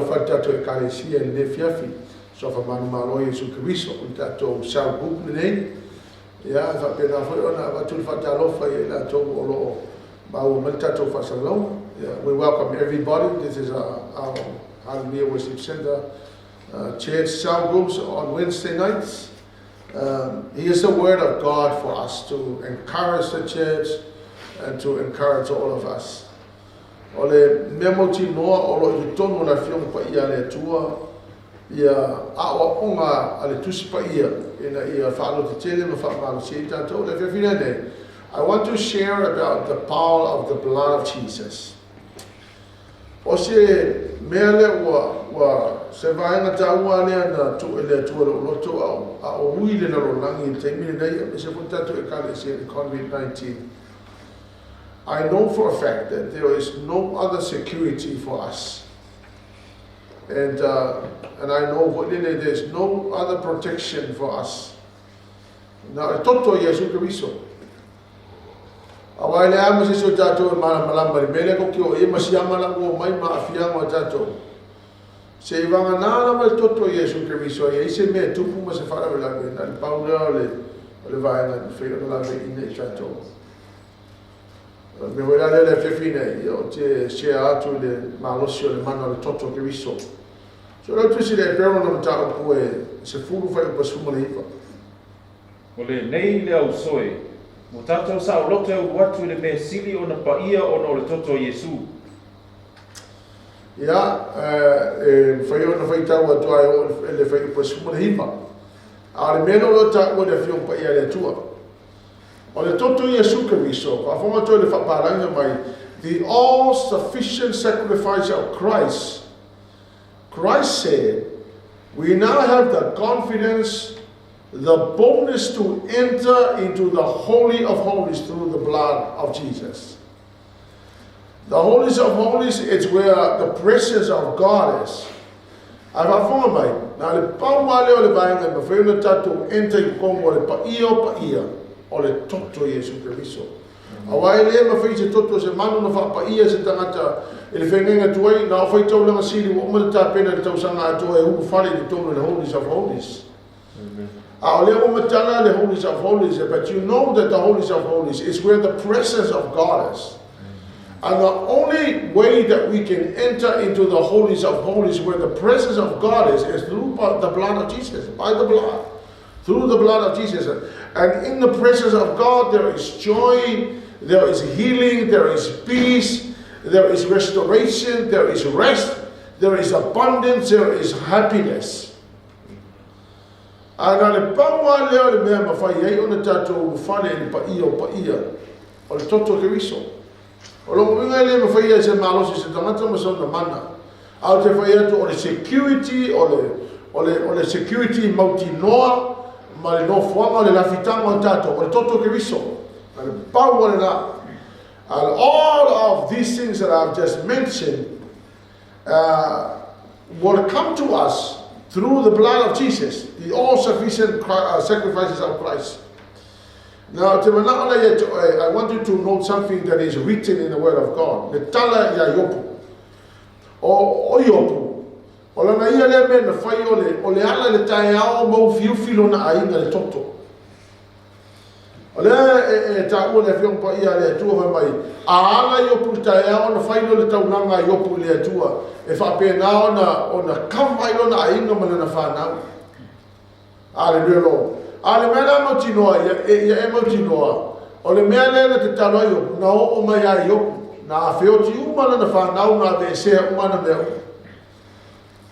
Faatalofa i le tatou Ekalesia i lenei afiafi. Suafa manumalo o Iesu Keriso, o le tatou cell group lenei. Ia, e faapena foi ona avatu le faatalofa ia i latou o lo o maua mai le tatou faasalalauga. Yeah, we welcome everybody. This is our Hallelujah Worship Center church cell groups on Wednesday nights. Here's the word of God for us to encourage the church and to encourage all of us. O le mea mautinoa o lo o i totonu o le Afioga Paia a le Atua ia aoaoga a le Tusi Paia ina ia faalototele ma faamalosia ai tatou. O le afiafi lenei, I want to share about the power of the blood of Jesus. O se mea lea ua se vaega taua lea na tuu e le Atua i lou loto a o ui le lalolagi i le taimi lenei, aemaise foi le tatou Ekalesia i le COVID-19. I know for a fact that there is no other security for us. And I know foi lele there is no other protection for us. Na o le toto o Iesu Keriso. Aua e leai ma se isi o tatou e malamalama i le mea lea tou te o i ai ma siama la ua omai ma aafiaga o tatou. Se i vagana lava le toto o Iesu Keriso e i ai se mea e tupu ma se faalavelave, na o le pau lea o le, o le vaega e mafai ona laveaiina i tatou. O le mea foi la lea le afiafi nei, ia ou te share atu i le malosi o le mana o le toto o Keriso. So lau tusi le Eperu na mataupu e 10 fuaiupu 19. O lenei le ausoe, ua tatou saoloto e ulu atu i le mea sili ona paia ona o le toto o Iesu. Ia, e mafai ona faitau atu ai o le fuaiupu 19. A o le mea lea o lo o taua e le Afioga Paia a le Atua. O le toto o Iesu Keriso, faafofoga atu i le faapalagi mai, the all sufficient sacrifice of Christ. Christ said, we now have the confidence, the boldness to enter into the Holy of Holies through the blood of Jesus. The Holies of Holies is where the presence of God is. Ae faafofoga mai, na o le pau lava lea o le vaega e mafai ona tatou enter i totonu o le paia o paia, o le toto o Iesu Keriso. Aua e le mafai se toto o se manu na faapaia e se tagata i le feagaiga tuai, na o faitaulaga sili ua uma ona tapena i le tausaga atoa e ulufale i totonu o le Holies of Holies. A o lea ua matala le Holies of Holies, but you know that the Holies of Holies is where the presence of God is. And the only way that we can enter into the Holies of Holies where the presence of God is through the blood of Jesus, by the blood. Through the blood of Jesus. And in the presence of God there is joy, there is healing, there is peace, there is restoration, there is rest, there is abundance, there is happiness. A na le pau lava lea o le mea e mafai ai ona tatou ulufale i le paia o paia, o le toto o Keriso. O lona uiga e le mafai e se malosi se tagata ma sona mana. A ou te fai atu o le security, o le, o le, o le security mautinoa ma le nofoaga o le lafitaga o tatou, o le toto o Keriso. Na le pau o lena. And all of these things that I've just mentioned will come to us through the blood of Jesus, the all-sufficient sacrifices of Christ. Now, te mana'o lea ia te oe, I want you to note something that is written in the Word of God. Le tala ia Iopu. O, o Iopu, o lana ia lea mea na fai o le, o le ala i le taeao ma ufiufi lona aiga le toto. O lea e taua le Afioga Paia a le Atua fai mai, a ala Iopu i le taeao ona fai lea o le taulaga a Iopu i le Atua, e faapena ona kava ai lona aiga ma lana fanau. Aleluia Lord. A o le mea la mautinoa ia, e, ia e mautinoa, o le mea lea na tatalo ai Iopu, na oo mai ia Iopu, na afeoti uma lana fanau, na aveesea uma ana mea uma.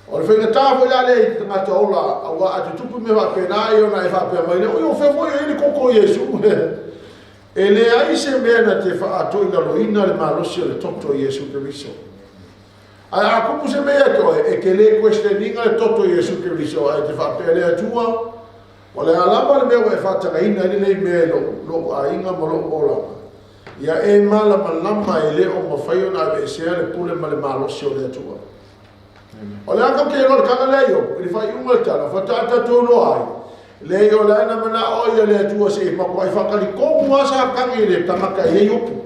O le faigata foi la lea i le tagata ola, aua a tutupu mea faapena, ia ona e faapea mai lea, oi o fea foi o i ai le toto o Iesu? E leai se mea na te faatoilaloina le malosi o le toto o Iesu Keriso. Ae a tupu se mea ia te oe, e te le question ina le toto o Iesu Keriso, ae te faapea, Le Atua, o le a lava le mea ua e faatagaina ai lenei mea i lou aiga ma lou olaga, ia e malamalama e le o mafai ona aveesea le pule ma le malosi o le Atua. O le a tou te iloa le tala lea Iopu, i le faaiuga o le tala, faatoa tatou iloa ai, leai o la e na manao ai le Atua se i matuai faatalitonu lava Satani i le tagata e i ai Iopu.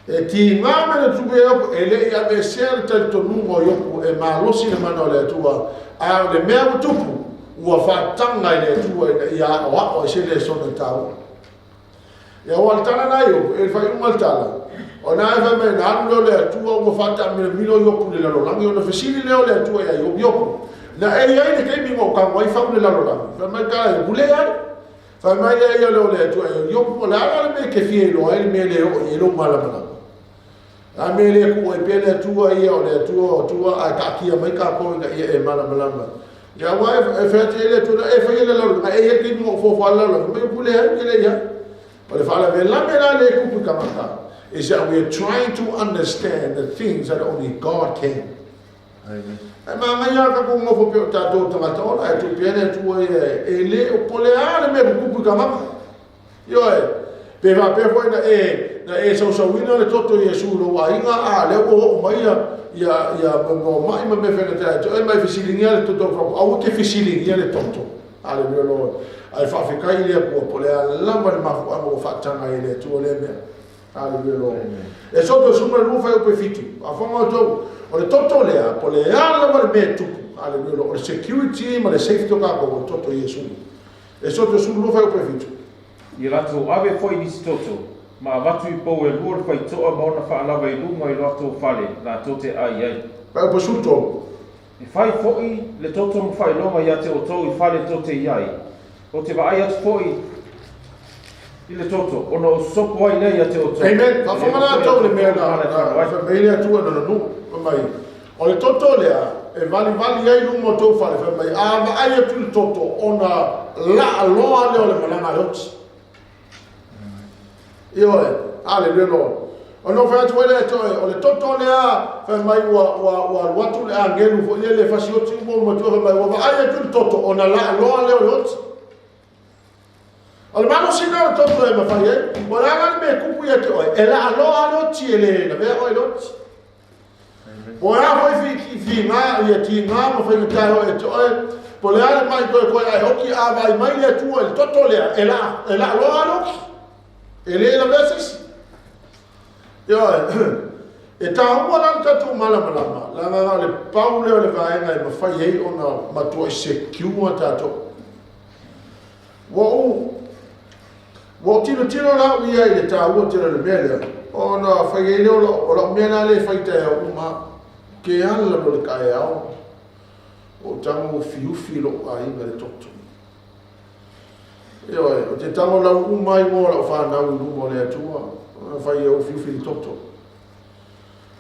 E tiga mea na tutupu ia Iopu, e le i aveesea le talitonuga o Iopu e malosi le mana o le Atua, a o le mea ua tupu, ua faataga e le Atua ina ia aoao ai se lesona taua. Ia aua o le tala lena a Iopu, i le faaiuga o le tala, o lena e fai mai na alu lea o le Atua ua faataamilomilo Iopu i le lalolagi, ona fesili lea o le Atua ia Iopu, Iopu, na e i ai le taimi na ou tago ai fau le lalolagi? Fai mai le tala a Iopu, leai. Fai mai lea ia lea o le Atua ia Iopu, o le a la le mea e te fia iloa ai le mea e le oo i ai lou malamalama? A mea e le tuu ai pea le Atua ia o le Atua o Atua ae taatia mai tatou ina ia e malamalama. Ia aua e fai atu i ai le Atua, na e faia le lalolagi, na e i ai le taimi na ou foafoa ai le lalolagi. Fai mai Iopu, leai, ou te le i ai. O le faalavelave la lea e tupu i tagata, is that we are trying to understand the things that only God can. Ae manaia lava tatou nofo pea o tatou o tagata ola ae tuu pea le Atua ia e le o po le a le mea e tutupu i tagata. Ioe, pe faapea foi na e na e sausauina le toto o Iesu i lou aiga a lea ua oo mai ia ia ia mo mai ma mea faigata ia te oe ma e fesiligia le toto o aua te fesiligia le toto. Hallelujah Lord. Ae faafetai i le Atua po o le a lava le mafuaaga ua faataga ai e le Atua lea mea. Hallelujah Lord. Esoto 12 fuaiupu e 7. Faafofoga outou, o le toto lea, po o le a lava le mea e tupu. Hallelujah Lord. O le security ma le safety o tatou, o le toto o Iesu. Esoto 12 fuaiupu e 7. Ia latou ave foi nisi toto, ma avatu i pou e lua le faitoa ma ona faalava i luga i loatou fale latou te ai ai. Fuaiupu 13. E fai foi le toto ma faailoga ia te outou i fale tou te i ai. Ou te vaai atu foi i le toto, ona ou sopo ai lea ia te outou. Amen. Faafofoga la outou i le mea na fai mai le Atua i lona nuu, fai mai, o le toto lea e valivali ai luma o tou fale, fai mai, a vaai atu i le toto, ona laaloa lea o le malaga a le oti. Ioe, Hallelujah Lord. Ona ou fai atu ai lea ia te oe, o le toto lea, fai mai ua, ua, ua alu atu le agelu foi lele e fasioti uma uma atu, fai mai ua vaai atu i le toto, ona laaloa lea o le oti. O le malosi lea o le toto e mafai ai, o le a la le mea e tupu ia te oe, e laaloa le oti e le lavea oe i le oti. Po o le a foi figa, ia tiga ma faigata e oo ia te oe, po o le a le mai koekoe ae oti, a vaai mai le Atua i le toto lea, e laaloa le oti. E le lavea se isi. Ioe, e taua la le tatou malamalama, leaga o le pau lea o le vaega e mafai ai ona matuai secure tatou. Ua ou Ua ou tilotilo la au ia i le taua tele o le mea lea, ona fai ai lea o lau mea la lea e fai taeao uma, ke ala loa le taeao, ua ou tago ufiufi lou aiga i le toto. Ioe, ou te tago lau uma ai igoa o lau fanau i luma o le Atua, ona fai ai ufiufi le toto.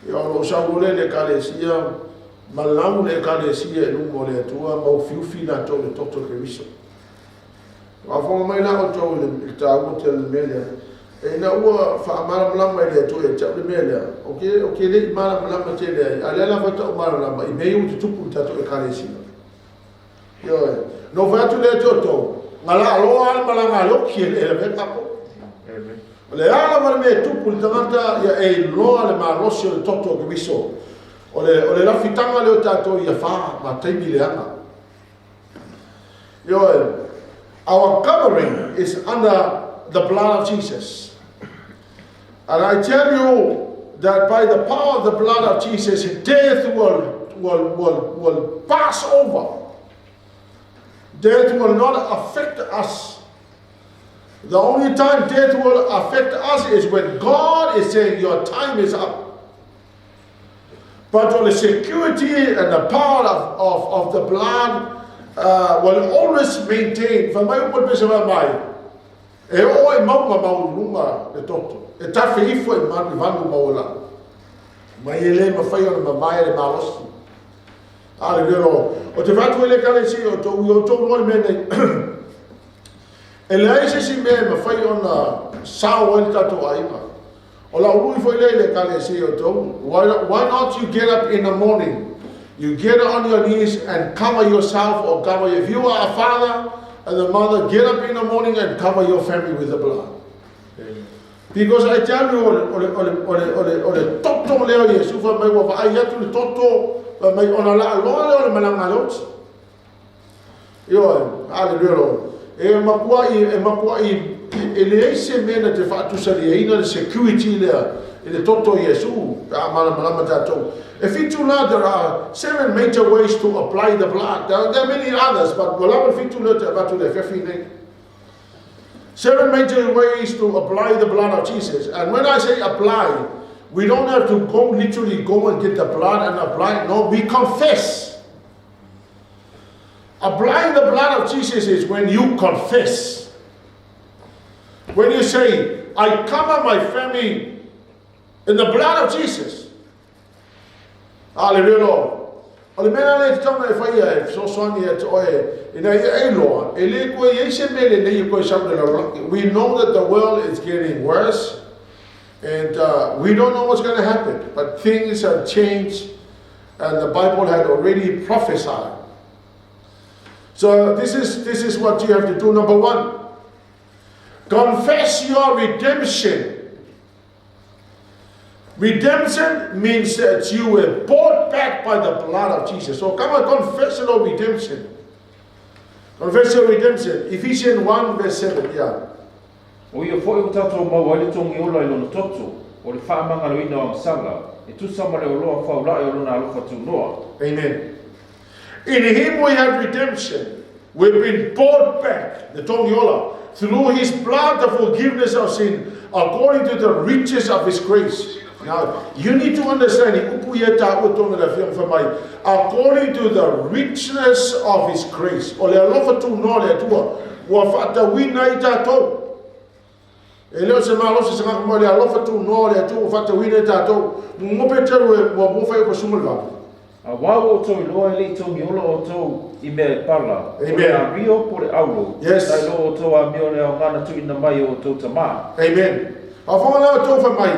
Ia, ona ou sau loa lea i le Ekalesia, ma lau le Ekalesia i luma o le Atua, ma ufiufi latou i le toto o Keriso. Faafofoga mai la outou i le taua tele o le mea lea. Ina ua faamalamalama e le Atua ia te au le mea lea, ou te, ou te le i malamalama tele ai, a o lea la faatoa ou malamalama i mea ia ua tutupu i le tatou Ekalesia. Ioe. Na ou fai atu lea ia te outou, na laaloa lava le malaga a le oti e le lavea tatou. O le a lava le mea e tupu i le tagata, ia e iloa le malosi o le toto o Keriso. O le, o le lafitaga lea o tatou ia fa ma taimi leaga. Ioe. Our covering is under the blood of Jesus. And I tell you that by the power of the blood of Jesus, death will pass over. Death will not affect us. The only time death will affect us is when God is saying your time is up. But the security and the power of the blood will always maintain. Fai mai upu o le pese fai mai, e oo i mauga maualuluga le toto, e tafe ifo i manu i vanu maualalo. Mai e le mafai ona mavae le malosi. Hallelujah Lord. O te fai atu ai le Ekalesia o outou, ia outou iloa le mea nei. E leai se isi mea e mafai ona sao ai le tatou aiga. O lau lui foi lea i le Ekalesia i outou, why not you get up in the morning, you get on your knees and cover yourself or cover, if you are a father and a mother, get up in the morning and cover your family with the blood. Because I tell you, o le, o le, o le, o le, o le toto lea o Iesu, fai mai ua vaai atu le toto, fai mai ona laaloa lea o le malaga a le oti. Ioe, hallelujah Lord. E matuai, e matuai e leai se mea na te faatusaliaina le security lea i le toto o Iesu pe a malamalama tatou. E fitu la, there are seven major ways to apply the blood. There are many others, but ua lava le fitu lea ou te avatu i le afiafi nei. Seven major ways to apply the blood of Jesus. And when I say apply, we don't have to go literally go and get the blood and apply. No, we confess. Applying the blood of Jesus is when you confess. When you say, I cover my family in the blood of Jesus. Hallelujah, Lord. O le mea lea e tatau ona e faia e fesoasoani ia te oe ina ia e iloa, e le koe i ai se mea lelei e koe sau i le lalolagi. We know that the world is getting worse and we don't know what's going to happen, but things have changed and the Bible had already prophesied. So this is what you have to do. Number one, confess your redemption. Redemption means that you were bought back by the blood of Jesus. So come on, confess your redemption. Confess your redemption. Ephesians 1 verse 7, yeah. O ia foi ua tatou maua ai le togi ola i lona toto, o le faamagaloina o agasala, e tusa ma le oloa faula'i o lona alofa tunoa. Amen. In him we have redemption. We've been bought back, the togi ola, through his blood, the forgiveness of sin, according to the riches of his grace. Now, you need to understand, i upu ia tāua tōna le afioga fai mai, according to the richness of his grace. O le alofa tunoa o le Atua, ua faatauina ai tatou. E le o se malosi se ngaka mo le alofa tunoa o le Atua ua faatauina ai tatou. Muamua Peteru e muamua fai o pasuma le valu. Auā ua outou iloa e le i togi ola outou i mea e pala, o le āmio po o le auro, nai lo outou āmio le aoga na tuuina mai e outou tamā. Amen. Faafofoga la outou fai mai,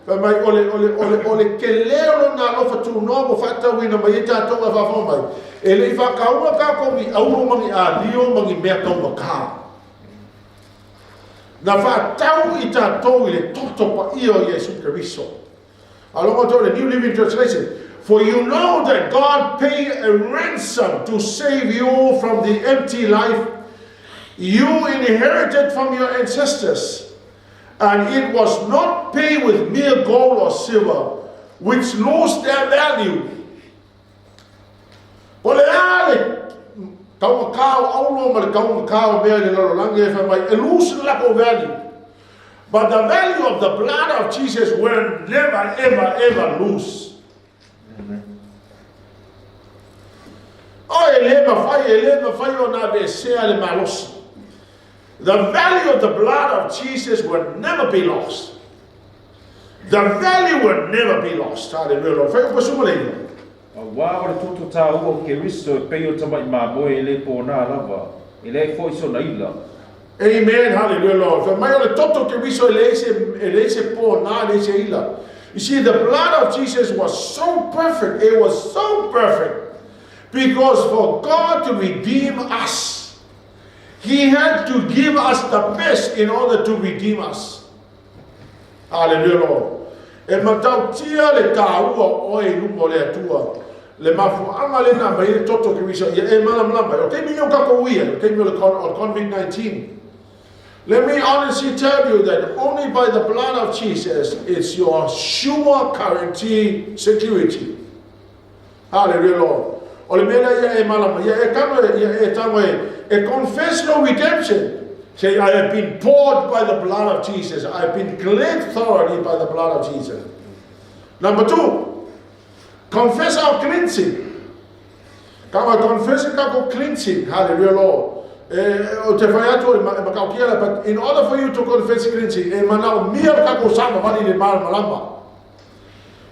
fai mai o le, o le, o le, o le tele o lona alofa tunoa ua faatauina mai ai tatou a faafofoga mai, e le i faataua tatou ni auro ma ni ālio ma ni mea taugata. Na faatau i tatou i le toto paia o Iesu Keriso. Alofa atu le New Living Translation. For you know that God paid a ransom to save you from the empty life you inherited from your ancestors. And it was not paid with mere gold or silver, which lose their value. O le a le taugata o auro ma le taugata o mea i le lalolagi e fai mai e lose le lakou value. But the value of the blood of Jesus will never ever ever lose. O e le mafai, e le mafai ona aveesea le malosi. The value of the blood of Jesus will never be lost. The value will never be lost. Hallelujah. Lord. Fai upa suma le iva. Auā o le toto tāua o Keriso e pei o tamaʻi mamoe e le pōnā lava, e leai foi sona ila. Amen, hallelujah, Lord. Fai mai o le toto Keriso e leai se, e leai se pōnā, e leai se ila. You see, the blood of Jesus was so perfect. It was so perfect. Because for God to redeem us, He had to give us the best in order to redeem us. Hallelujah, Lord. E matautia le tāua o oe i luma o le Atua. Le mafuaaga lea na aumai ai le toto o Keriso ia e malamalama ai. O le taimi nei o tatou i ai, o le taimi o le COVID-19. Let me honestly tell you that only by the blood of Jesus is your sure guarantee security. Hallelujah, Lord. O le mea lea ia e malama, ia e kano e, ia e tago e, e confess no redemption. Say, I have been bought by the blood of Jesus. I have been cleansed thoroughly by the blood of Jesus. Number two, confess our cleansing. Ka wa confess ka ko cleansing. Hallelujah, Lord. E, o te whai atu e makau kia but in order for you to confess cleansing, e mana o mia ka ko sama wali le malamalama.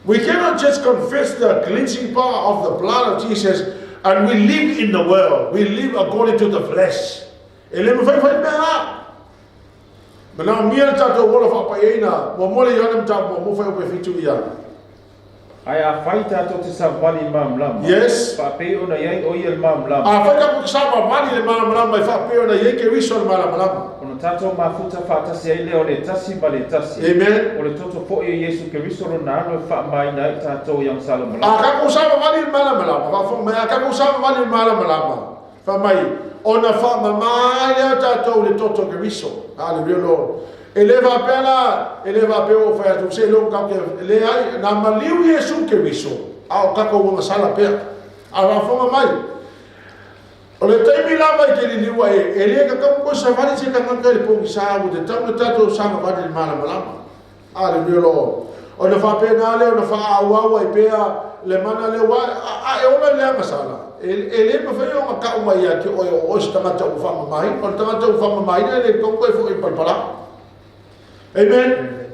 We cannot just confess the cleansing power of the blood of Jesus and we live in the world. We live according to the flesh. E le mawhai whai mea hā. Manaomia le tatou ola faapaiaina, ua moe le Ioane mataupu ua mofai ope fitu ia. Ae afai tatou te savali i le malamalama, Yes. faapei ona i ai o ia i le malamalama. Afai tatou te savavali i le malamalama e faapei ona i ai Keriso i le malamalama. Ona tatou mafuta faatasi ai lea o le tasi ma le tasi. Amen. O le toto foi o Iesu Keriso lona alo e faamaina ai tatou i A agasala malama. tatou savavali i le malamalama, faafofoga mai, a tatou savavali i le malamalama, fai mai, Ona faamamā ai lea o tatou i le toto o Keriso. Hallelujah Lord. E le faapea la, e le faapea ua ou fai atu, seiloga tatou te, leai, na maliu Iesu Keriso, a o tatou agasala pea. A faafofoga mai, o le taimi lava i te liliu ai, e le tatau ona toe savali se tagata i le pogisa, ua tatau ona tatou savavali i le malamalama. Hallelujah Lord. Ona faapena lea ona faaauau ai pea le mana lea, aua a e ola i le agasala, e le mafai ona tau mai ia te oe o oe se tagata ua faamamaina. O le tagata ua faamamaina e le tatau ona toe foi i le palapala. Amen.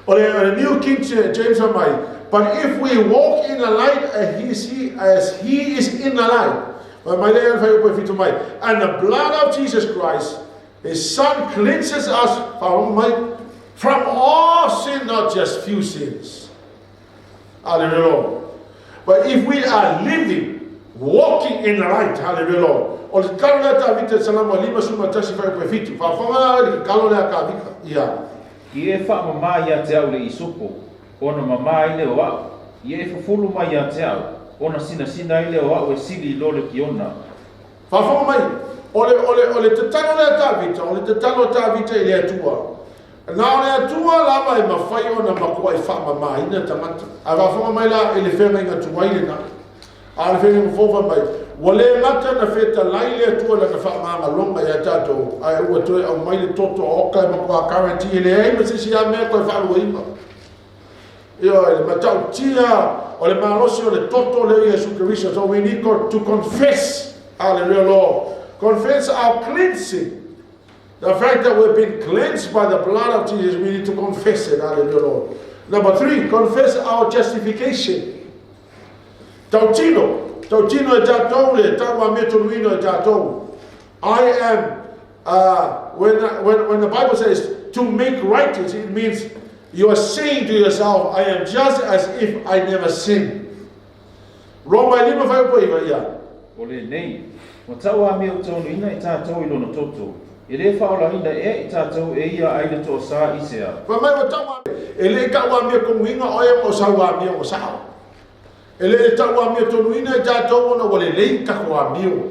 O le New King James fai mai, But if we walk in the light as he, as he is in the light, fai mai le fuaiupu 7 mai, and the blood of Jesus Christ, His Son, cleanses us, faafofoga mai, from all sin, not just few sins. Hallelujah, Lord. But if we are living, walking in the light, hallelujah, Lord. O le tatalo lea a Tavita i le Salamo 51 fuaiupu 7. Faafofoga la oe i le tatalo lea a Tavita, ia. I e faamamā ia te au le isopo, ona mamā ai lea o a'u. I e fufulu mai ia te au, ona sinasina ai lea o a'u e sili i lo le kiona. Faafofoga mai, o le, o le, o le tatalo lea a Tavita, o le tatalo a Tavita i le Atua. Na o le Atua lava e mafai ona matuai faamamaina tagata. Ae faafofoga mai la i le feagaiga tuai lena. A o le feagaiga fou fai mai, ua le gata na fetalai le Atua i lana faamagaloga ia tatou, ae ua toe aumai le toto oka e matua guarantee e leai ma se isi lava mea e toe faaluaina. Ioe, le matautia o le malosi o le toto lea o Iesu Keriso. So we need to confess, hallelujah Lord, confess our cleansing. The fact that we've been cleansed by the blood of Jesus, we need to confess it, hallelujah Lord. Number 3, confess our justification. Tautino, tautino e tatou le tauamiatonuina e tatou. I am, when the Bible says to make righteous, it means you are saying to yourself, I am just as if I never sinned. Roma e 5 fuaiupu 9, ia. O lenei, ua tauamiotonuina i tatou i lona toto, e le faaolaina ea i tatou e ia ai le toasā i sea. Fai mai ua tauamio, e le i tauamiatonuina oe ma o sau amio ua sao. E le i tauamiatonuina i tatou ona ua lelei tatou amio.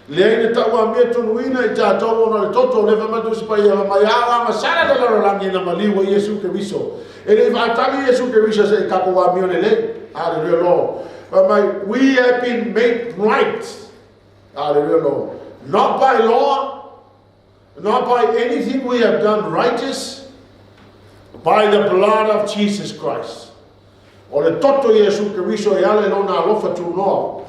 Leai na tauamiatonuina i tatou ona o le toto o le fai mai le Tusi Paia, fai mai, a o agasala le lalolagi na maliu ai Iesu Keriso. E le i faatali Iesu Keriso se i tatou amio lelei. Hallelujah Lord. Fai mai, we have been made right. Hallelujah Lord. Not by law, not by anything we have done righteous, by the blood of Jesus Christ. O le toto Iesu Keriso e ala i lona alofa tunoa.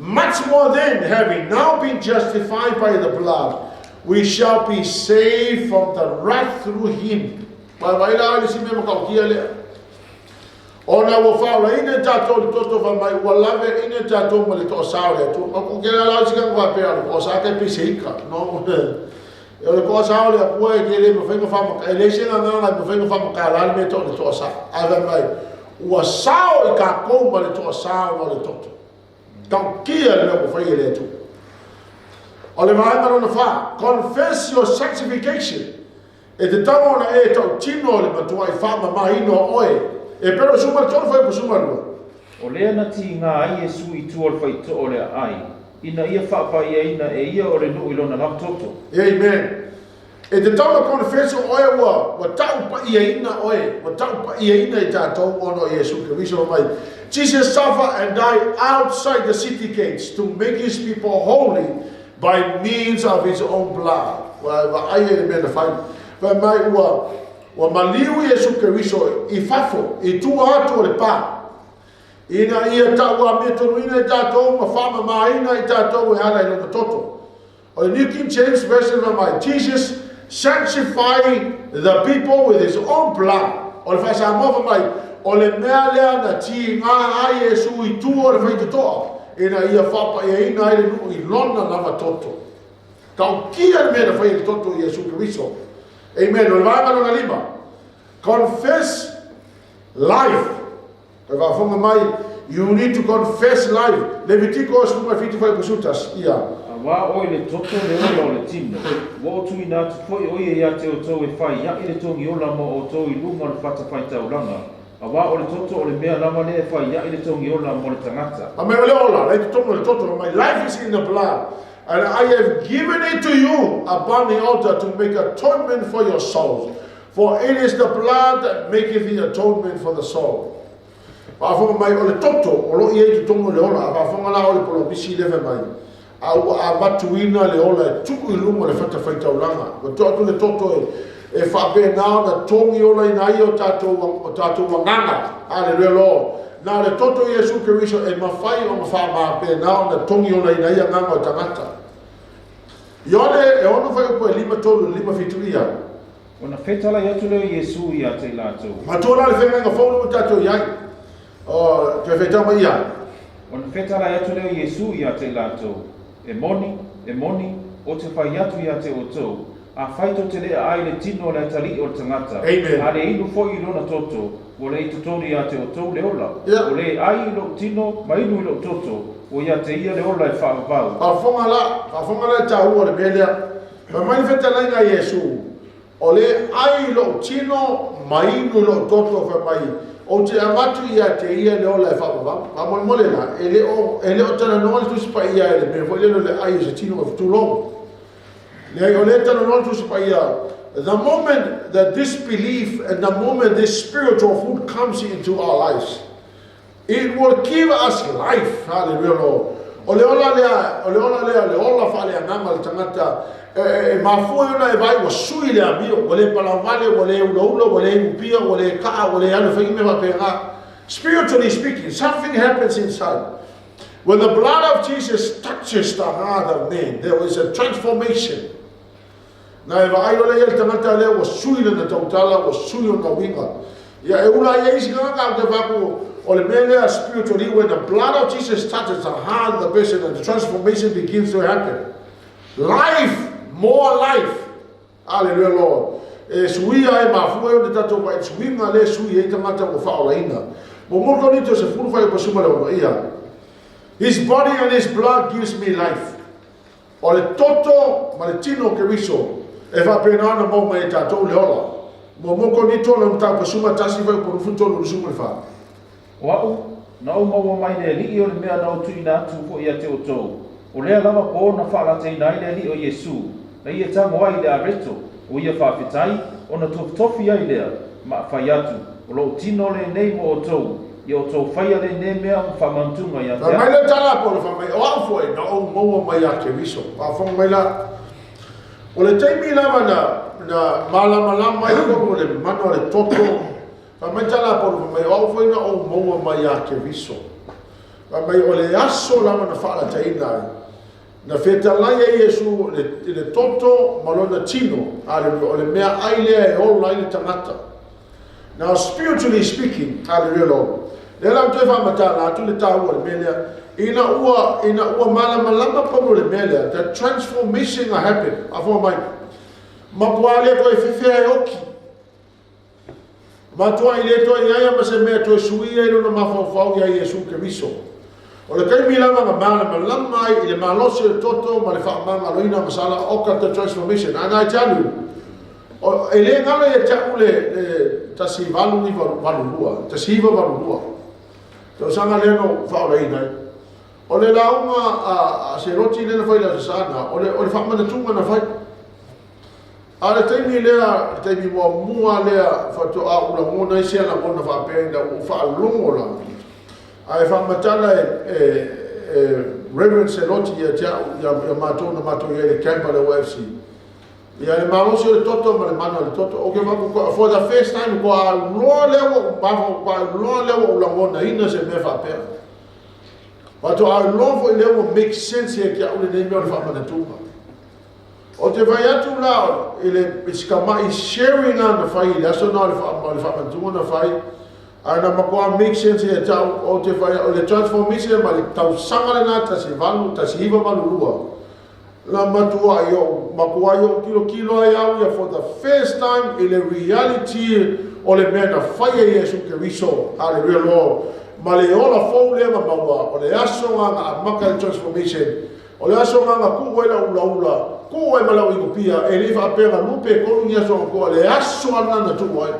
Much more then, having now been justified by the blood, we shall be saved from the wrath through him. Vaivai la oe i le isi mea matautia lea. Ona ua faaolaina i tatou i le toto fai mai, ua laveaina i tatou ma le toasā o le Atua. Ma ko kela la sika faapea o le toasā kai pei se ika. No. O le toasā o le Atua e te le mafai ona faamata, e leai se gagana e mafai ona faamatala le mea e tau o le toasā. Ae fai mai, ua sao i tatou ma le toasā ona o le toto. Tautia le mea ua fai e le Atua. O le vaega lona 4, confess your sanctification. E tatau ona e tautino le matuai faamamaina o oe. E Pero suma le 3 fuaiupu 12. O lea na tiga ai Iesu i tua o le faitoa o le aai, ina ia faapaiaina e ia o le nuu i lona lava toto. Amen. E tatau ona confess o oe ua taupaiaina oe, ua taupaiaina i tatou ona o Iesu Keriso mai. Jesus suffered and died outside the city gates to make his people holy by means of his own blood. Ua e vaai ai le mea na fai. Fai mai ua, ua maliu Iesu Keriso i fafo, i tua atu o le pā. Ina ia tauamiatonuina i tatou ma faamamaina i tatou e ala i lona toto. O le New King James Version fai mai, Jesus sanctifying the people with his own blood. O le faa-Samoa fai mai, o le mea lea na tiga ai Iesu i tua o le faitotoa, ina ia faapaiaina ai le nuu i lona lava toto. Tautia le mea na fai e le toto i Iesu Keriso. Amen. O le vaega lona 5. Confess life. Kai faafofoga mai, you need to confess life. Levitiko 17 fuaiupu 11. Ia. Auā oe le toto le ola o le tino, ua ou tuuina atu foi o ia ia te outou e fai aʻe le togi ola mo outou i luga o le fatafaitaulaga, auā o le toto o le mea lava lea e fai aʻe le togi ola mo le tagata. Fai mai o le ola, la i totonu o le toto, fai mai, life is in the blood. And I have given it to you upon the altar to make atonement for your souls. For it is the blood that maketh the atonement for the soul. Faafofoga mai, o le toto o loo i ai i totonu o le ola. A faafofoga la o le polomisi lea fai mai, a ua avatuina le ola e tuu i luga o le fatafaitaulaga. Ua tuu atu le toto e faapena ona togi olaina ai o tatou agaga. Hallelujah Lord. Na o le toto o Iesu Keriso e mafai ona faapena ona togi olaina ai agaga o tagata. Ioane e 6 fuaiupu e 53 i le 57 ia. Ona fetalai atu lea o Iesu ia te i latou. Matua la le feagaiga fou lea ua tatou i ai. O, toe faitau mai ia. Ona fetalai atu lea o Iesu ia te i latou, E moni, e moni, ou te fai atu ia te outou, afai tou te le aai i le tino o le atalii o le tagata, Amen. a le inu foi i lona toto, ua le i totonu ia te outou le ola. Ia. O le ai i lou tino ma inu i lou toto, ua ia te ia le ola e faavavau. Faafofoga la, faafofoga la i taua o le mea lea. Fai mai le fetalaiga a Iesu, O le ai i lou tino ma inu i lou toto, fai mai, ou te avatu ia te ia le ola e faavavau. Faamolemole la, e le o talanoa le Tusi Paia i le mea foi lele o le ai o se tino e tulou. Leai, o lea e talanoa le Tusi Paia, the moment that this belief and the moment this spiritual food comes into our lives, it will give us life. Hallelujah, Lord. O le ola lea, o le ola lea, le ola faaleagaga o le tagata, e mafua ona e vaai ua sui le amio, ua le palavale, ua le ulaula, ua le inupia, ua le kaa, ua le alu e fai mea faapena. Spiritually speaking, something happens inside. When the blood of Jesus touches the heart of man, there is a transformation. Na e vaai ole ia le tagata lea ua sui lana tautala, ua sui ona uiga. Ia e ula ai isi tagata au te faku o le mea lea spiritually, when the blood of Jesus touches the heart of the person and the transformation begins to happen. Life, more life. Hallelujah, Lord. E suia e mafua e o te tatou vai suiga le sui e tagata ua faaolaina. Mo mo Korinto 10 fuaiupu 16 ia. His body and his blood gives me life. O le toto ma le tino o Keriso e faapena ona maua mai e tatou le ola. Mo Korinto le mataupu 11 fuaiupu 23 24. O a'u, na ou maua mai le Alii o le mea na ou tuuina atu foi ia te outou, o lea lava pō na faalataina ai le Alii o Iesu, na ia tago ai i le areto, ua ia faafetai, ona tofitofi ai lea, ma fai atu, O lou tino lenei mo outou, ia outou faia lenei mea ma faamanatuga ia te Fai mai a'u. le tala a Paulo, fai mai, o a'u foi na ou maua mai ia Keriso. Faafofoga mai la. O le taimi lava na malamalama ai tonu o le mana o le toto, fai mai tala a Paulo, fai mai, o a'u foi na ou maua mai ia Keriso. Fai mai, o le aso lava na faalataina ai, na fetalai ai Iesu i le toto ma lona tino, hallelujah, o le mea ai lea e ola ai le tagata. Now, spiritually speaking, hallelujah, Lord, lea la ou toe faamatala atu le taua o le mea lea, ina ua malamalama Paulo i le mea lea, the transformation a happen, faafofoga mai, matua le toe fefea e oki. Matua i le toe i ai ma se mea toe suia i lona mafaufau ia Iesu Keriso. O le taimi lava na malamalama ai i le malosi o le toto ma le faamagaloina masala oka the transformation. And I tell you, e le galo ia te a'u le 1882, 1982. Tausaga lea na ou faaolaina ai. O le lauga a Seloti lea na fai i le Aso Sa, o le faamanatuga na fai. A o le taimi lea, le taimi muamua lea faatoa ou lagona ai se lagona faapea ina ua ou faalogo la. Ae faamatala e Reverend Seloti ia te a'u ia matou na matou i ai i le camp a le OFC. Ia le malosi o le toto ma le mana o le toto. Okay, for the first time, kua auloa lea ua ou mafau, kua auloa lea ua ou lagonaina se mea faapea. Faatoa auloa foi lea ua make sense ia te a'u lenei mea o le faamanatuga. O te fai atu la i le sikamai sharing na fai i le aso na o le faamanatuga na fai, ae na matua make sense ia te a'u, o te fai o le transformation ma le tausaga lena 18, 1982. La matua i o matua i o kilo kilo ai au ia for the first time i le reality o le mea na fai e Iesu Keriso. Hallelujah, Lord. Ma le ola fou lea ma maua, o le aso nga na amaka le transformation. O le aso nga na kuu ai la ula ula, kuu ai ma lau inupia, e le faapea lupe kolu ni aso nga kua, le aso ana na tuu ai.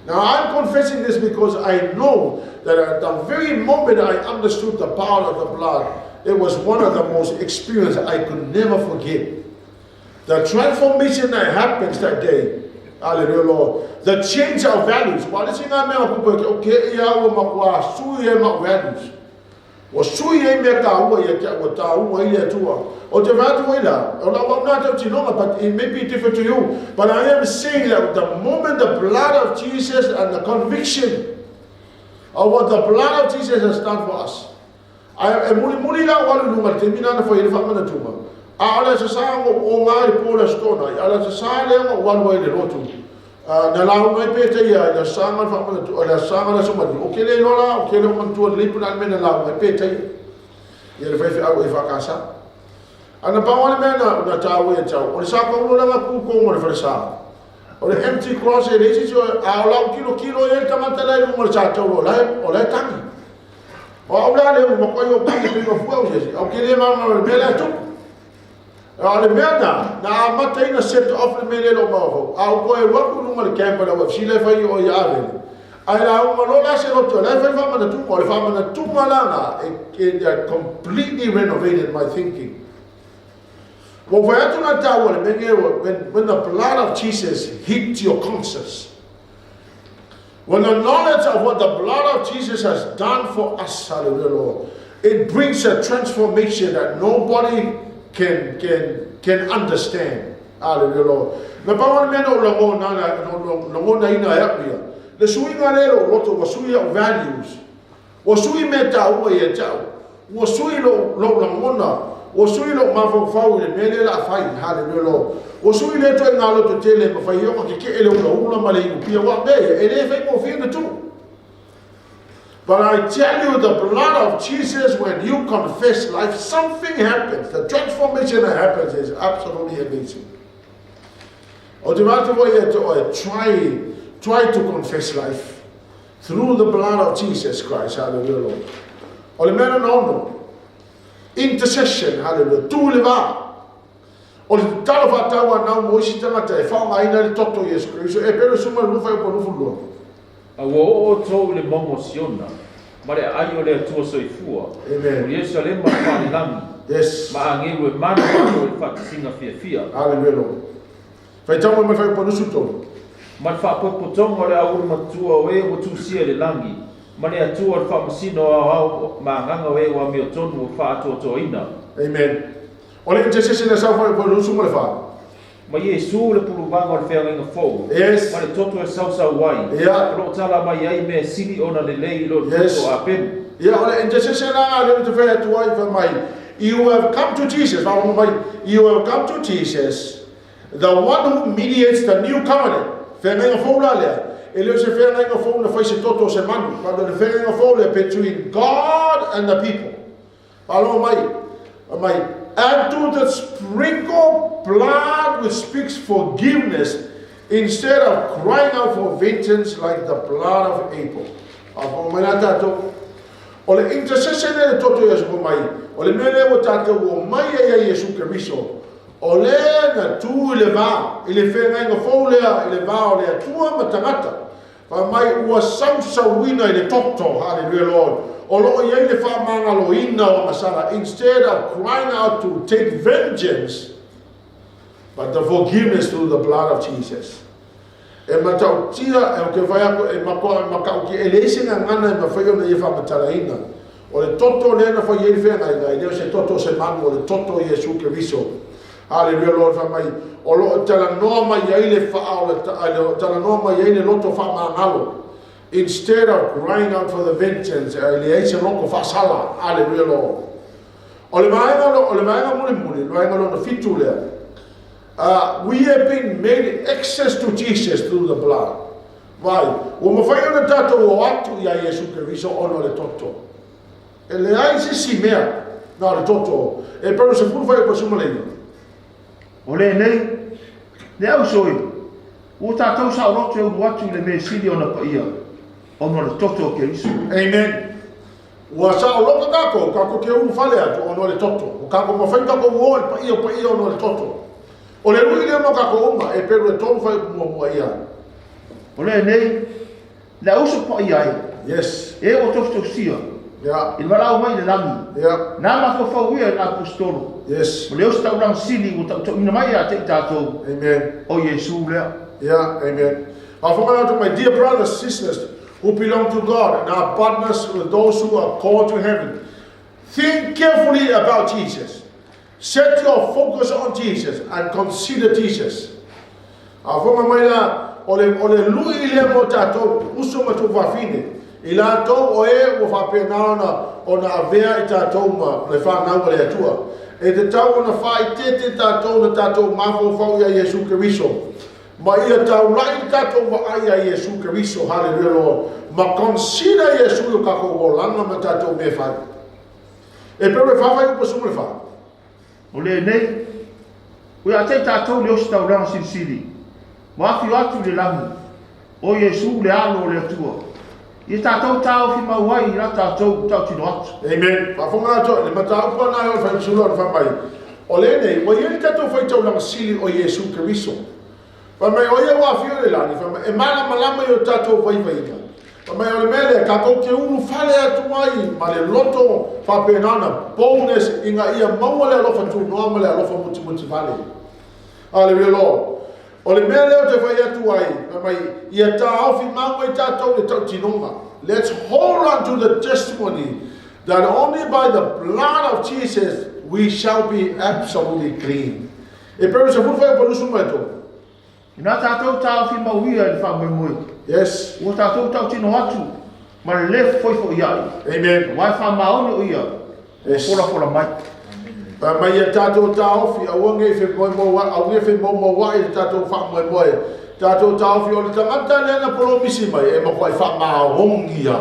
Now I'm confessing this because I know that at the very moment I understood the power of the blood, it was one of the most experiences I could never forget. The transformation that happens that day, hallelujah, Lord. The change of values. Okay, values. Ua sui ai mea tāua ia te ua tāua i le Atua. O te vātu ai la, o la wau nā tau tinonga, but it may be different to you. But I am saying that the moment the blood of Jesus and the conviction of what the blood of Jesus has done for us, e muli muli la walu lunga te mina na fai le whamana tuma. A ala sa sa ngo o ngā le pōla stona, ala sa sa le ngo walu ai le lotu. Na lau mai pe te ia, na sanga le whamana tu, na sanga le somani. O ke le lola, o ke le mantua le lipu na mena lau mai pe te ia. Ia le whai au e whakasa. Ana pāwale mea na tāu e tau. O le sā kaulo langa kūkō le whare sā. O le empty cross e le isi so, a o lau kilo kilo e le tamata lai lunga le sā tau o lai tangi. O au la le umakoi o tangi pinga fua o sesi. O ke le mauna le mea lea tupu. A le mea na, na amata ina set off le mea le lo mawafau. A o koe waku lunga le camper la waf, sila whai o i avele. Ai la unga lola se loto, lai whai whamana tunga, o le whamana tunga langa, it completely renovated my thinking. Well, when the blood of Jesus hits your conscience, when the knowledge of what the blood of Jesus has done for us, hallelujah, Lord, it brings a transformation that nobody can understand. Hallelujah, Lord. Na pa wana mea o langona ina e aku ia. Le suiga le lo loto, wa sui au values. Wa sui me tāua ia tau. Wa sui lo langona. Wa sui lo mawhau i le mele la whai. Hallelujah, Lord. Wa sui le toi ngā loto tele ma whai ionga ke ke ele ula ula ma le inupia wa mea e le whai mō whina tū. But I tell you, the blood of Jesus, when you confess life, something happens. The transformation that happens is absolutely amazing. Try to confess life through the blood of Jesus Christ. Hallelujah, Lord. O le mea na ono, intercession, hallelujah, tu le vā. O le talo whātaua nau mo isi tangata e whaonga ina le toto Yesu Kristo, e pero suma lufa e po lufu lua. A ua o tō le mongo Siona, ma le ai o le atua soifua. Amen. O Yerusalema wharelangi. Yes. Ma angewe mana o le whatisinga fia fia. Hallelujah, Lord. Whai tamu mai whai panusu tō. Ma le whaapopotonga o le auru matua o e o tūsia le langi. Ma le atua o le whaamasino au au ma nganga o e wa meo tonu o whaatoatoina. Amen. O le intercession e sau whai panusu mo le wha. Ma Iesu le puluvanga o le wheangainga fou. Yes. Ma le toto e sausau ai. Yeah. O lo tala mai ai mea sili ona le lei lo Yes. toto a penu. Yeah, o le intercession a le te whai atu ai whai mai. You have come to Jesus. You have come to Jesus, the one who mediates the new covenant. Wheangainga fou la lea. E leo se wheangainga fou na whai se toto se manu. But le wheangainga fou lea between God and the people. Alo mai. Mai. And to the sprinkled blood which speaks forgiveness instead of crying out for vengeance like the blood of Abel. A mai la tātou. O le intercession e le toto Yesu mai. O le mea lea ua tātou o mai e ia Yesu Keriso. O le na tū i le vā, i le whengainga fou lea, i le vā o le atua ma tangata. Wha mai ua sausauina i le toto, hallelujah Lord. O loo iai le whaamangaloina o masala, instead of crying out to take vengeance, but the forgiveness through the blood of Jesus. E matautia, e o ke vai ako, e makoa, e makau ki, e le isi ngā ngana e mawhai ona i e whaamatalaina. O le toto lea na whai e whengainga, i leo se toto se manu, o le toto Yesu Keriso. Hallelujah, Lord, wha mai. O lo tala noa mai ai le wha, o le tala noa mai ai le loto whaamangalo. Instead of crying out for the vengeance, le ai se loko whaasala. Hallelujah, Lord. O le maenga muli muli, le maenga lona fitu lea. We have been made access to Jesus through the blood. Vai, ua mawhai ona tātou o atu ia Yesu Keriso ono le toto. E le ai se si mea nā le toto. E pero se furu whai o pasuma leina. O le nei, le au soi, o tātou sa oroto e uru atu i le mea sili ona paia, ono le toto o Keriso. Amen. Ua sa oroto kākou, kākou ke uru whale atu ono le toto. O kākou mawhai kākou o le paia o paia ono le toto. O le rui lea mo kākou uma, e pero e tōnu whai mua mua ia. O le nei, Le auso paia ai. Yes. E ua tofitosia. Ia. I le valaau mai i le lagi. Ia. Na mafaufau ia e le Aposetolo. Yes. Ma le ositaulaga sili ua tautauina mai ia te i tatou. Amen. O Iesu lea. Yeah, amen. Faafofoga atu, my dear brothers, sisters, who belong to God and are partners with those who are called to heaven, think carefully about Jesus. Set your focus on Jesus and consider Jesus. Faafofoga mai la, o le, o le lui lea mo tatou, uso ma tuafafine, i latou o e ua faapena ona, ona avea i tatou ma le fanau a le Atua. E tatau ona faaeteete tatou na tatou mafaufau ia Iesu Keriso. Ma ia taulai le tatou vaai ia Iesu Keriso, haleluia Lord, ma consider Iesu i o kakou olaga ma tatou mea fai. E pei o le fafai upu sumu le fa. O lenei, ua ia te i tatou le ositaulaga silisili, ua afio atu i le lagi, o Iesu le Alo o le Atua, ia tatou taofi mau ai i la tatou tautino atu. Amen. Faafofoga atu, le mataupu lena e o le faimasulu ona fai mai, o lenei, ua i ai le tatou faitaulaga sili o Iesu Keriso. Fai mai, o ia ua afio i le lagi, fai mai, e malamalama i o tatou vaivaiga. Fai mai, o le mea lea, tatou te ulufale atu ai ma le loto faapena ona boldness ina ia maua le alofa tunoa ma le alofa mutimutivale. Hallelujah Lord. O le mea lea ou te fai atu ai, fai mai, ia taofi mau ai tatou i le tautinoga. Let's hold on to the testimony that only by the blood of Jesus we shall be absolutely clean. E pei o se fulu fai o palusu mai tō. Inā tatou taofi mau ia i le faamoemoe. Yes. Ua tatou tautino atu ma le lē fefoifoiai. Amen. Aua e faamaoni o ia ua folafola mai. Fai mai ia tatou taofi, aua nei femoumoua'i le tatou faamoemoe. Tatou taofi o le tagata lea na polomisi mai e matuai faamaoni ia.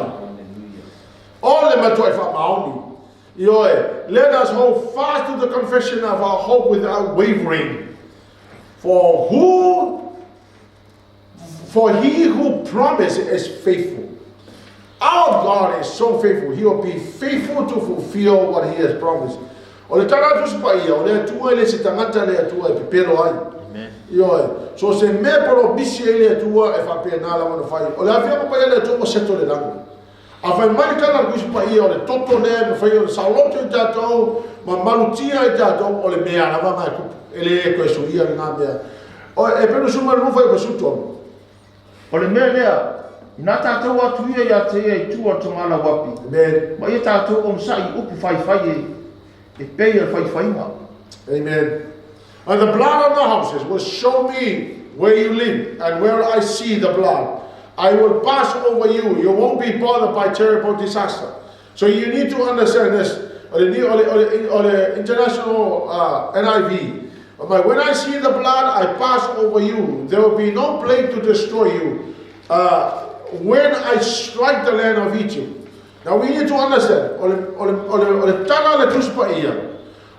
O le matuai faamaoni. Ioe, let us hold fast to the confession of our hope without wavering. For who for he who promised is faithful. Our God is so faithful. He will be faithful to fulfill what he has promised. O le tala atu se paia, o le Atua e le se tagata le Atua e pepelo ai. Ioe, so se mea polomisi ai le Atua e faapena lava ona fai. O le afioga paia le Atua ua seto le lagi. A fai mai le tala a le Tusi Paia, o le toto lea e mafai ona saoloto i tatou ma malutia i tatou, o le mea lava na e tupu. E le toe suia lena mea. O, e pei ona sui mai le rufa i pasutu amo. O le mea lea, inā tatou atu ia ia te ia i tua o le togala uapi, Amen. ma ia tatou onosai i upu faifai e, e pei o le faifaiga. Amen. And the blood on the houses will show me where you live, and where I see the blood, I will pass over you. You won't be bothered by terrible disaster. So you need to understand this. O le, o le, o le, o le International NIV. But when I see the blood, I pass over you. There will be no plague to destroy you when I strike the land of Egypt. Now we need to understand, o le, o le, o le, o le tala a le Tusi Paia,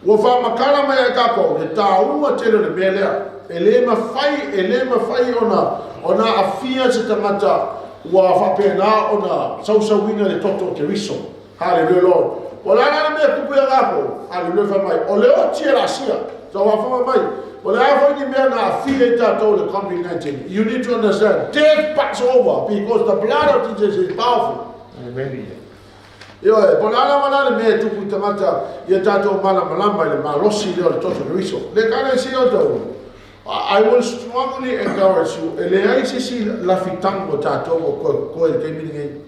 ua faamatala mai ai tatou le taua tele o le mea lea. E le mafai, e le mafai ona, ona aafia se tagata ua faapena ona sausauina le toto o Keriso. Hallelujah Lord. O le a la le mea e tupu ia latou? Hallelujah fai mai, o le oti e laasia. Sa faafofoga mai, o le a foi ni mea na aafia ai tatou i le COVID-19. You need to understand, death pass over because the blood of Jesus is powerful. Amen. Ioe, po o le a lava la le mea e tupu i tagata ia tatou malamalama i le malosi lea o le toto Keriso. Le kalesia o tau, I will strongly encourage you, e leai se isi lafitaga o tatou o koe koe i le taimi lenei.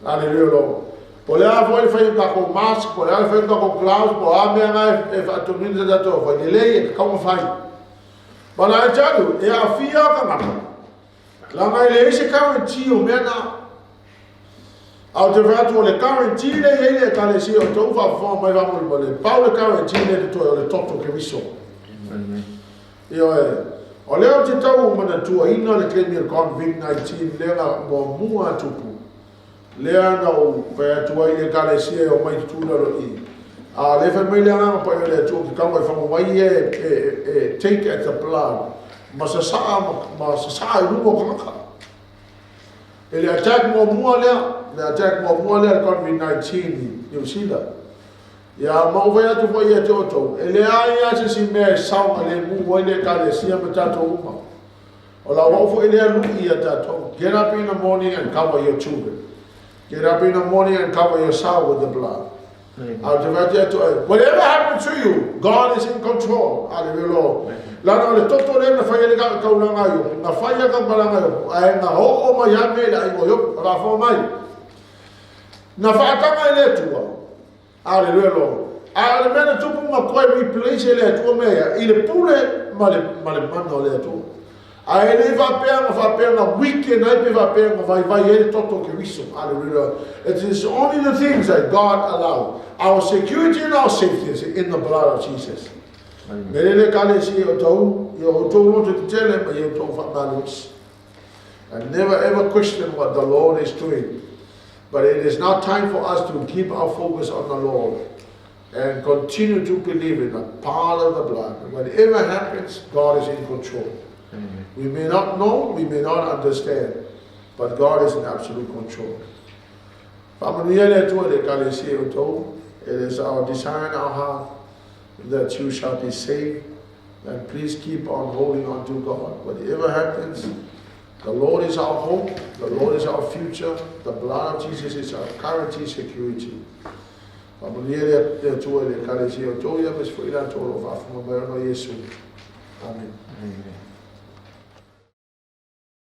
Hallelujah Lord. Po o le a foi le fai o tatou mask, po o le a le fai o tatou gloves, po o a mea na e faatonuina tatou e fai, lelei e tatau ona fai. But I tell you, e aafia tagata, leaga e leai se guarantee o mea na. A ou te fai atu o le guarantee lea e i ai le Ekalesia o tou faafofoga mai faamolemole, pau le guarantee lea e totoe o le toto Keriso. Ioe, o lea ou te tau manatuaina le taimi o le Convid-19 lea na muamua tupu, lea na ou fai atu ai i le Ekalesia e omai i tutula lo i. A o lea fai mai le Agaga Paia o le Atua ki tau ai whangawai e, e, e, take at the blood, ma sasaa, ma, ma sasaa i luga o tagata. E le attack muamua lea, le attack muamua lea le Covid-19 i Niu Sila. Ia, ma ou fai atu foi ia te outou, e leai lava se isi mea e saogalemu ai le Ekalesia ma tatou uma. O lau au fo'i lea lu'i ia tatou. Get up in the morning and cover your children. Get up in the morning and cover yourself with the blood. Whatever happens to you, God is in control. Hallelujah. Lana o le toto le na whai ele ka kaulanga yo. Na whai ka malanga yo. Ai na ho o mai a me la ingo yo. Ra fo mai. Na whaatanga i le tua. Hallelujah, Lord. A le mena tupu ma koe replace e le atua mea i le pule ma le, ma le mana o le atua. A e le faapea ma faapea na weekend ai pe faapea ma vai vai e le toto ke riso. Hallelujah. It is only the things that God allowed. Our security and our safety is in the blood of Jesus. Me le kale si o tau, i o tau loto te tele ma i o tau whaamalos. And never ever question what the Lord is doing. But it is now time for us to keep our focus on the Lord and continue to believe in the power of the blood. Whatever happens, God is in control. Amen. We may not know, we may not understand, but God is in absolute control. It is our desire in our heart that you shall be saved. And please keep on holding on to God. Whatever happens, the Lord is our hope, the Lord is our future, the blood of Jesus is our guarantee security. Amen. Amen.